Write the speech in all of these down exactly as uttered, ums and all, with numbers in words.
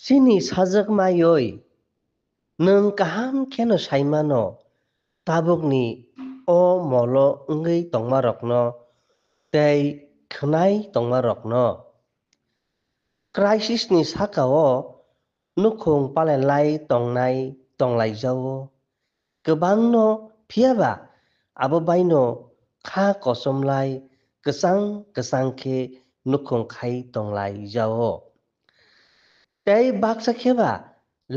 Chini sajwkmaiwi, nwng kaham kheno sai mano, tabukni o molo wngwi tongmarokno tei khwnai tongmarokno. Crisisni saka-o nukhung palelai tongnai tonglaijao. Kwbangno, phiyaba abo baino kha kochomlai kwchang kwchang khe nukhung khai tonglaijao. Tei baksa kheba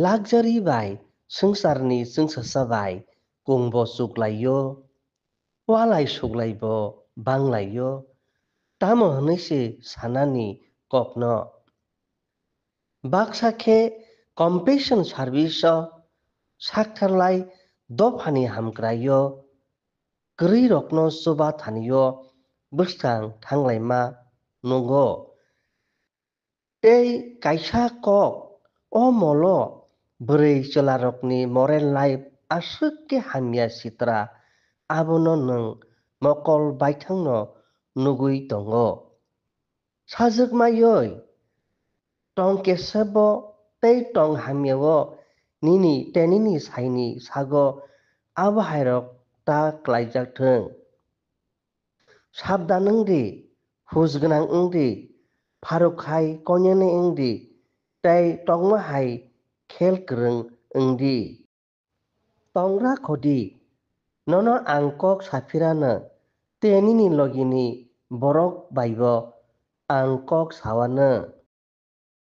luxury bai swngcharni chwngsasa bai kungbo chuklaio, walai suklaibo banglaio, tamo hwnwi se sanani kokno. Baksa khe compassion service-o saktharlai dophani hamkraio kwrwirokno chuba thanio bwskang thanglaima nungo. Tei kaisa kok, o molo bwrwi chwlarokni moral life aswk khe hamya sitra, abono nwng mokol baithangno nugwi tongo. Sajwkmaiwi, tong kesebo tei tong hamyao nini tei nini saini sago abo hairok ta klaijak thung. Sabdan wng di, hus gwnang wng di, pharuk hai konyani wng di, tei tongma hai khel kwrwng wng di. Tongra khodi, nono ang kok saphirano, tei nini logini borok baibo ang kok sawano.